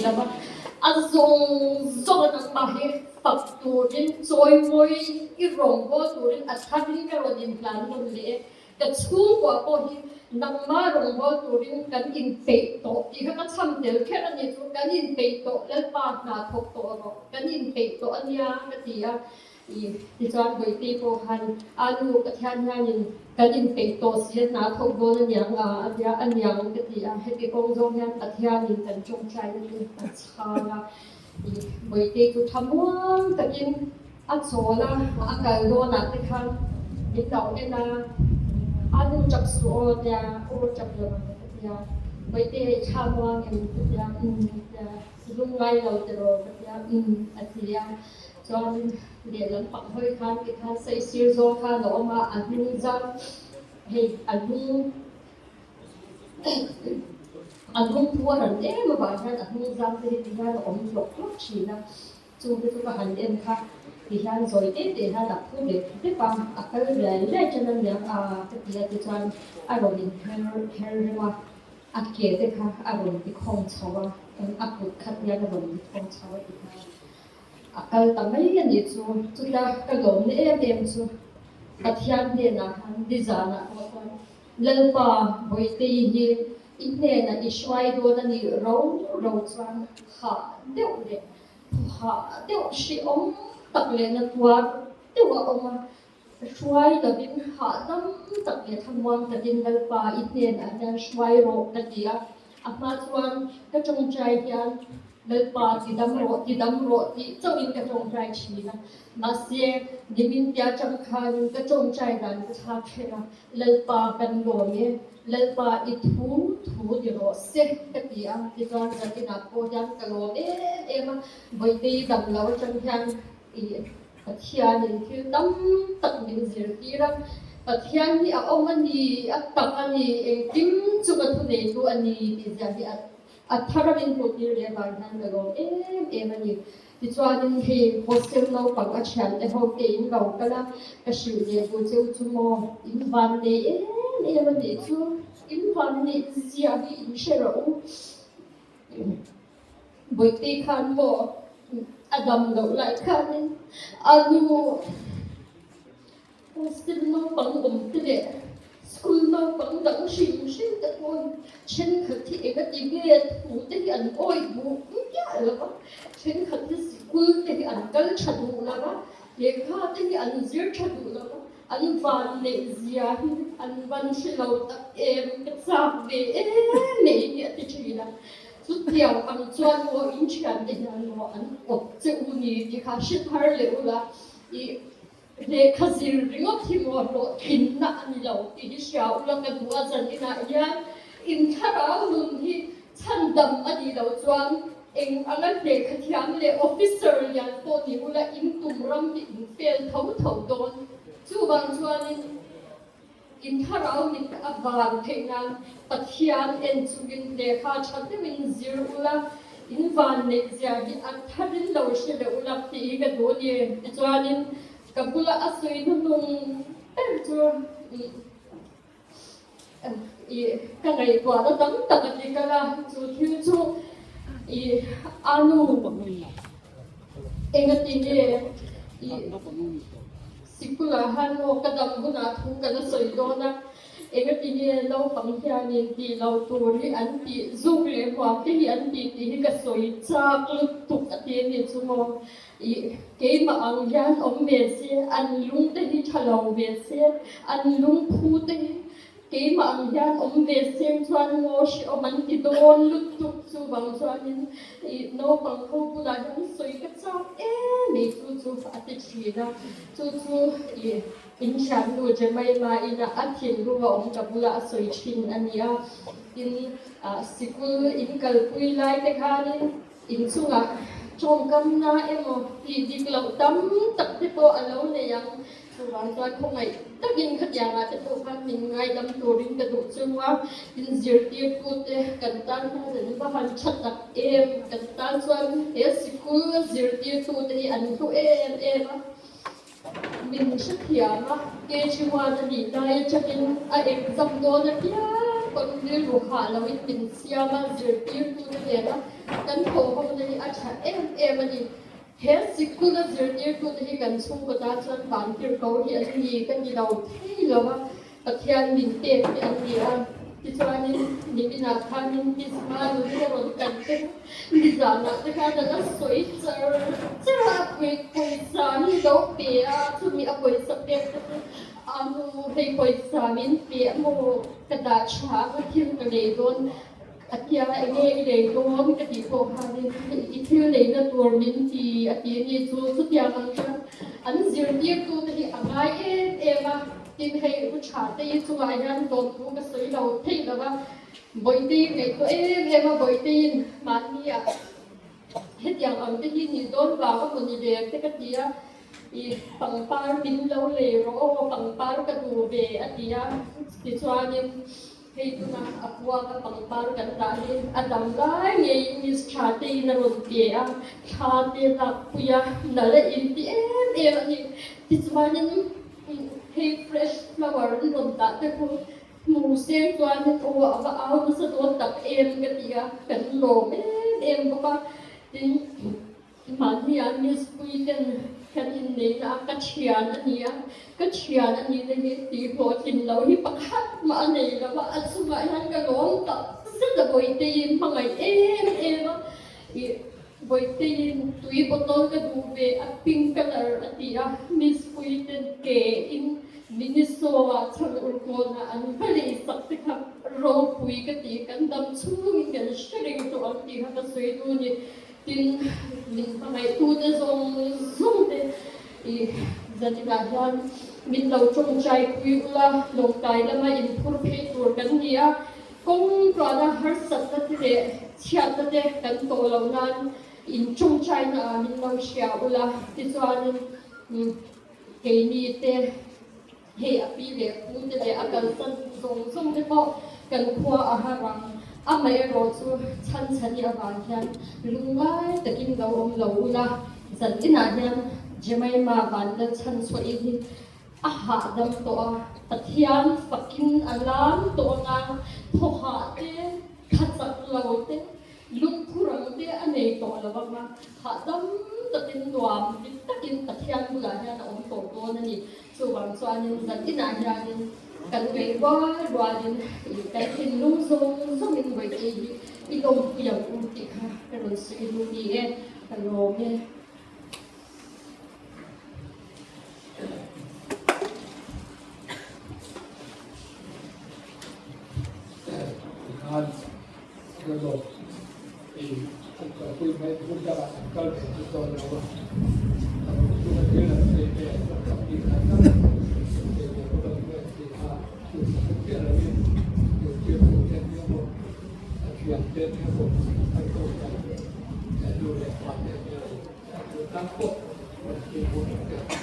lo a, a zawng zawng a nangmah hi fak turin chawimawiin i rawngbâwl turin a tharin ka rawn inhlan nawn leh e. Ka chhungkua pawh hi nangmah rawngbâwl turin kan inpeih tawh tih kha ka chham tel kher a ni chu, kan inpeih tawh Lalpa hna thawk tawh rawh, kan inpeih tawh a nia ka ti a. I tichuan Bawihte pawh khan a nu Pathian hianin kan inpeih tawh si a hna thawk dawn a niang a a tia a niang ka ti a, heti kawng zawng hian Pathianin kan tawngtaina chu a chhang a. I Bawihte chu tha muang takin a chawl a, a kal dawnah te khan min lo en a, a nu tap suh aw tia aw tap lo ang ka tia, Bawihte hei tha muang em ka tia umm a tia, lungngai lo tiraw ka tia umm a ti a. Chuan lehlam pang hawi khan tikhan saisir zawng khan a awm a, a hnung zang hei a hnung a hnung thu a ran em avang hian a hnung zang te hi tihian a awm hlawk hlawk thin a, chung te chu ka han en kha tihian zawi te te hian a phu dep dep a, a kal riai riai tan a niang a ka ti a tichuan a rawn in her her rem a, a ke te kha a rawn ti khawng chho a, a kut kha hian a rawn ti khawng chho a tikhan. A kal ta mai a nih chu. Chutia ka lawmna em em chu Pathian hnenah khan nizanah pawh chuan Lalpa Bawihte-i hi i hnenah i hruai dawn a nih ro ro chuan hah deuh leh hah deuh hrehawm tak leh na tuar deuh a awm a, hruai lovin hahdam tak leh thlamuang takin Lalpa i hnenah hian hruai rawh ka ti a. A hma chuan ka tawngtai hian Lalpa ti dam rawh, ti dam rawh tih chauhin ka tawngtai thin a. Mahse, nimin tia tang khanin ka tawngtai dan ka thlak hreng a, Lalpa kan lawm e, Lalpa i thu thu ni rawh se ka ti a. Tichuan zaninah pawh hian ka lawm em em a, Bawihte i dam lo atang hian i Pathianin thil tam tak min zirtir a, Pathian hi a awm a ni, a tak a ni, engkim chu ka thuneitu a ni tih zia hi a thar a min hmuhtir leh avang hian ka lawm em em a ni. Tichuanin hei hostel naupang a thiante ho te in lo kal a, ka hrilh leh bu cheu chu maw, in van nei em em a nih chu, in van neih zia hi in hre rawh u. Bawihte khan maw a dam loh lai khanin a nu hostel naupang awm te leh school naupang dang hrim hrim te pawn thenkhat hi eng a ti nge thu te hi an awih duh miah lo va, thenkhat hi sikul te hi an kal tha duh lo va, lehkha te hi an zir tha duh lo va, an van neih zia hi an van hre lo tak em ka chak ve em mai hi a ti thin a. Chutiang ang chuan maw in thiante hian maw an awp che u ni tih kha hre thar leh ula, i lehkha zir ringawt hi maw hlawhtlinna a ni lo tih hi hria ula ka duh a, zan inah hian in thlarau nun hi chhandam a nih loh chuan eng anga lehkha thiam leh officer lian pawh ni ula in tum ram hi in fail tho tho dawn. Chuvang chuanin. In thlarau mit a van theih nan Pathian en chungin lehkha tha deuhin zir ula, in van neih zia hi a tharin lo hre leh ula tih hi ka duh a ni. Tichuanin ka bula a sawi hnuhnung ber chu i ka ngaihtuahna tam tak a ti kal a, chu thil chu i a nu engati nge i Sikula han maw ka dam hunah thu ka la sawi dawn a, engati nge naupang hianin tih lo tur hi an tih zuk leh huam te hi an tih tih hi ka sawi chak lutuk a ti a ni chu maw. Ih, keimah ang hian awm ve se, an lung te hi tha lo ve se, an lungphu te hi Keimah ang hian awm ve seng chuan maw hrehawm an ti dawn lutuk chuvang chuanin ih naupang ho bulah hian sawi ka chak em mai chu chu a ti thin a, chu chu ih in thiannu Jemima ina a thinlung a awm ka bulah a sawi thin a ni a, tin ah sikul in kalpui lai te khanin inchungah tawngkamna emaw tih dik loh tam tak te pawh a lo nei ang. Chuvang chuan khawngaih takin khatiangah te pawh khan min ngaidam turin ka duh chu a, inzirtirtute kan tan hian an va han tha tak em, kan tan chuan he sikul zirtirtute hi an hlu em em a, min hrethiam a, KG one a nih lai atangin a exam dawn apiang. pawn rilru hah loin min siam a, zirtirtute nena kan thawhhawmna hi a tha em em a ni. He sikula zirtirtute hi kan chhungkaw tan chuan vantirhko hi an ni ka ni lo thei lo a, Pathian min pek hi an ni a. Tichuanin niminah khanin Kisma nuni a rawn kan te kha nizanah te khan a la sawi char char a, a pawisa hi lo pe a, chumi a pawisa pek te chu a nu hei pawisa min pe a maw ka dah tha ang a thil ka lei dawn A tia enge i lei dawn ka tih pawh khanin i thil leina tur min ti a ti a ni chu chutiang ang chuan an zirtirtute hi a ngai em em a, tin hei u tha te i chungah hian dawmthu ka sawi lo thei lo va, Bawihtei ngaihtuah em em a, Bawihteiin mahni ah hetiang ang te hi nih dawn vang a maw ni ve te ka ti a, i pangpar min lo lei rawh aw pangpar ka duh ve a ti a, tichuanin. Hei tuna a kuaka pangpar kan dah hi a dam lai ngeiin Miss Tha teiin a rawn pe a, thla te lakpui a, nalh a inti em em a ni. Tichuanin hei fresh flower an rawn dah te khu hmu seng chuanin aw a va au nasa dawn tak em ka ti a, kan lawm em em bawk a. Tin. Mahnia Miss Pui ten kan inneihna a ka thian a ni a, ka thian a nihna hi tih hlawhtlin loh hi pakhat mah a nei lo a, a chungah hian ka lawm tak zet a Bawihteiin hmangaih em em a, ih Bawihteiin tui bottle ka duh ve a pink colour a ti a, Miss Pui ten ke in Miniso ah chhan ur kawnah an va lei sak te kha ropui ka ti, kan dam chhungin kan hre reng tawh ang tih kha ka sawi duh a ni. Tin, min hmangaihtute zawng zawng te i zaninah hian min lo tawngtai pui ula, lawngtai lama inphur phei tur kan ni a, kawng tuahna harsatna te leh chhiatna te kan tawh loh nan in tawngtaina ah min lo hria ula, tichuanin keini te Hei a pi leh pu te leh a kalsan zawng zawng te pawh kan khua a har ang. Amaherawh chu chhan chhani avang hian lungngai takin lo awm lo ula, zan inah hian Jemima vanlal chhan chhuahin hi a hahdam tawh a, Pathian fakin a lam tawh anga thawhah te, thla chak lo te, Lungphu rang te a nei tawh lo anga, hahdam takin nuam dik takin Pathian bulah hian a awm tawh dawn a ni. Chuvang chuanin zan inah hianin kan ngaih rual rualin ih kan thinlung zawng zawngin vawiin hi i lawmpui ang u tih kha ka rawn sawi lut ni e, ka lawm e. Tikhan ka lawm i an kalpui mai hmun dangah an kal ve chu dawn lo a, a chunga thil an sawi ve an tam bik kha tak thei ve bawk a ni mai an ti kha chu sakawt chiah loin zirtirtu te an nia bawk a thiante an nia bawk an kohhran nu leh pa te an nia bawk an tan pawh an ti bawk.